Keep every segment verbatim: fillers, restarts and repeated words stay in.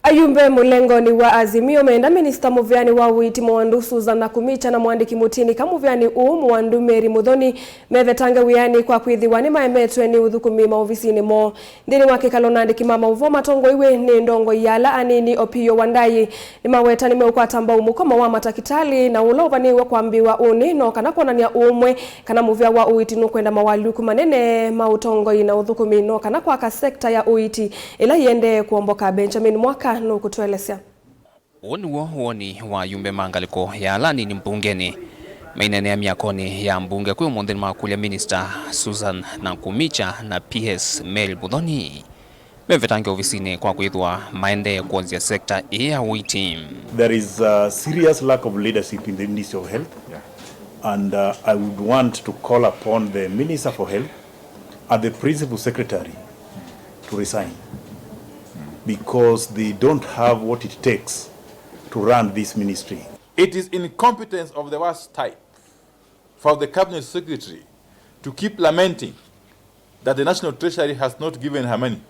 Ayumbe mũlengonĩ wa Azimio meenda minista mũveanĩ wa ũiiti mũwandu Susan Nakhumicha na mũandĩki mũtinika mũveanĩ ũũ mũwandu Mary Muthoni mevetange wĩanĩ kwa kwĩthĩwa nĩmaemetwe nĩ ũthũkũmi maovisinĩ moo. Nthĩnĩ wa kĩkalo na andĩki ma maũvoo matongoiw'e nĩ ndongoi ya ala anini Opiyo Wandayi, nĩmaweta nĩmeũkwata mbau mũkomo wa matakĩtalĩ na ũla ũvanĩĩwe kwambĩĩwa ũnĩ no kana kwonany'a ũũmwe kana mũvĩa wa ũiiti nũkwenda mawalũku manene ma ũtongoi na ũthũkũmi no kana kwaka sekta ya ũiiti ĩla ĩendee kũomboka. Benjamin Mwaka nũkũtũelesya. Ũũ nĩw'o woni wa ayumbe ma ngalĩko ya ala anini mbungenĩ maineenea myakonĩ ya mbunge kwĩ ũmũnthĩ nĩmakũlya minista Susan Nakhumicha na P S Mary Muthoni mevetange ovisinĩ kwa kwĩthwa maendee kwonzya sekta ĩĩ ya ũiiti. There is a serious lack of leadership in the Ministry of Health. Yeah. And, uh, I would want to call upon the Minister for Health and the Principal Secretary to resign because they don't have what it takes to run this ministry. It is incompetence of the worst type for the cabinet secretary to keep lamenting that the National Treasury has not given her money.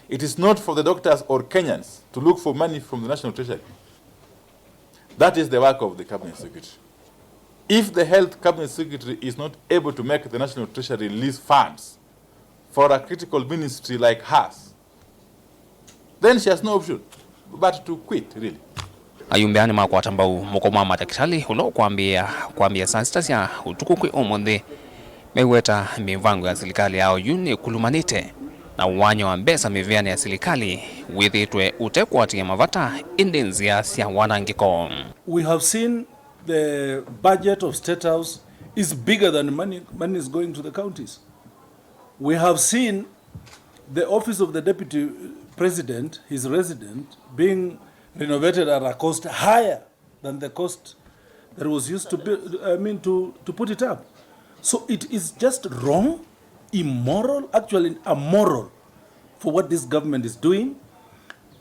It is not for the doctors or Kenyans to look for money from the National Treasury. That is the work of the cabinet secretary. If the health cabinet secretary is not able to make the National Treasury release funds for a critical ministry like hers, then she has no option but to quit, really. Ayumbe aa nĩmakwata mbau mũkomo wa matakĩtalĩ ũla ũkwambĩĩa kwambĩĩa saa sita sya ũtukũ kwĩ ũmũnthĩ, meweta mĩvango ya silikalĩ ya oyu nĩkulumanĩte na ũwany'a wa mbesa mĩvĩanĩ ya silikalĩ wĩthĩĩtwe ũtekwatĩĩa mavata ĩndĩ nzĩa sya wanangĩko. We have seen the budget of State House is bigger than money, money is going to the counties. We have seen the office of the deputy president, his resident, being renovated at a cost higher than the cost that was used to be, I mean, to, to put it up. So it is just wrong, immoral, actually amoral for what this government is doing.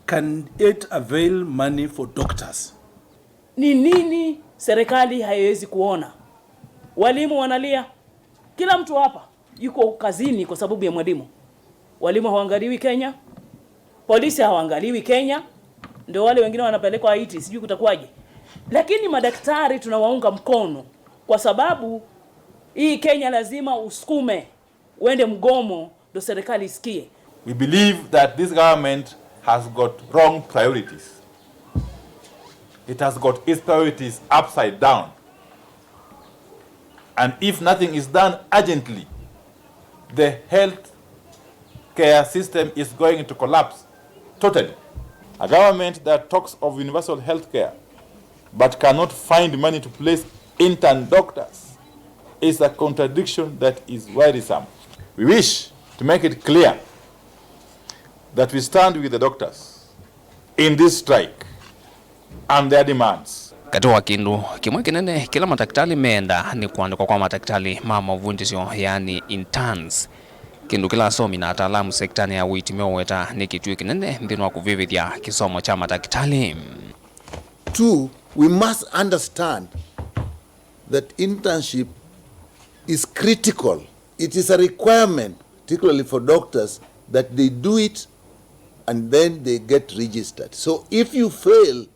Can it avail money for doctors? Ni nini serikali haiwezi kuona? Walimu wanalia. Kila mtu hapa yuko kazini kwa sababu ya mwalimu. Walimu hawaangaliwi Kenya, polisi hawaangaliwi Kenya, ndio wale wengine wanapelekwa Haiti, sijui kutakuwaje. Lakini madaktari tunawaunga mkono kwa sababu hii Kenya lazima usukume, uende mgomo, ndo serikali isikie. We believe that this government has got wrong priorities. It has got its priorities upside down. And if nothing is done urgently, the health care system is going to collapse totally. A government that talks of universal health care but cannot find money to place intern doctors is a contradiction that is worrisome. We wish to make it clear that we stand with the doctors in this strike and their demands. Katĩ wa kĩndũ kĩmwe kĩnene kĩla matakĩtalĩ meenda nĩ kũandĩkwa kwa matakĩtalĩ ma mavundĩsyo, yaani interns, kĩndũ kĩla asomi na ataalamu sektanĩ ya ũiiti meũweta nĩ kĩtuĩ kĩnene nthĩnĩ wa kũvĩvĩthya kĩsomo kya matakĩtalĩ. Two, we must understand that internship is critical. It is a requirement, particularly for doctors, that they do it and then they get registered. So if you fail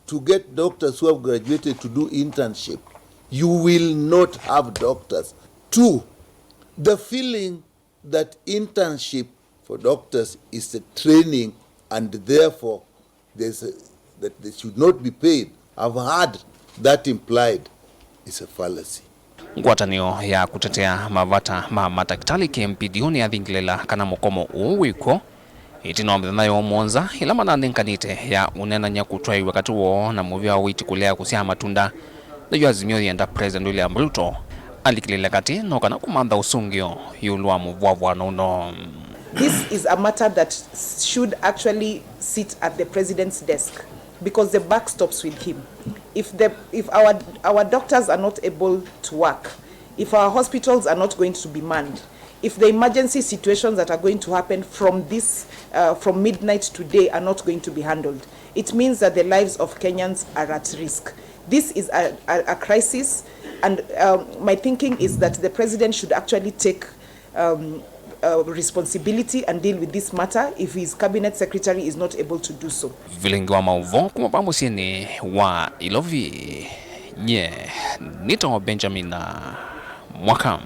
to get doctors who have graduated to do internship, you will not have doctors. Two, the feeling that internship for doctors is a training and therefore there's a, that they should not be paid. I've heard that implied. Is a fallacy. Ngwatanĩo ya kũtetea mavata ma matakĩtalĩ K M P D O nĩyathingĩlĩla kana mũkomo ũũ wĩkw'o ĩtina wa mĩthenya yoo mũonza ĩla mananenganĩte ya ũneenany'a kũtwaĩw'a katĩ woo na mũvĩa wa ũiiti kũlea kũsyaa matunda. Na yu Azimio yĩenda President William Ruto alikĩlĩle katĩ no kana kũmantha ũsũngĩo ĩũlũ wa mũvwavwano ũno. This is a matter that should actually sit at the president's desk because the buck stops with him. If the, if our, our doctors are not able to work, if our hospitals are not going to be manned, if the emergency situations that are going to happen from this, uh, from midnight today are not going to be handled, it means that the lives of Kenyans are at risk. This is a, a, a crisis, and, um, my thinking is that the president should actually take, um, uh, responsibility and deal with this matter if his cabinet secretary is not able to do so. Vilingi wa maũvoo kuma va mũsyĩnĩ wa Ilovi, nye nĩtawa Benjamin Mwaka.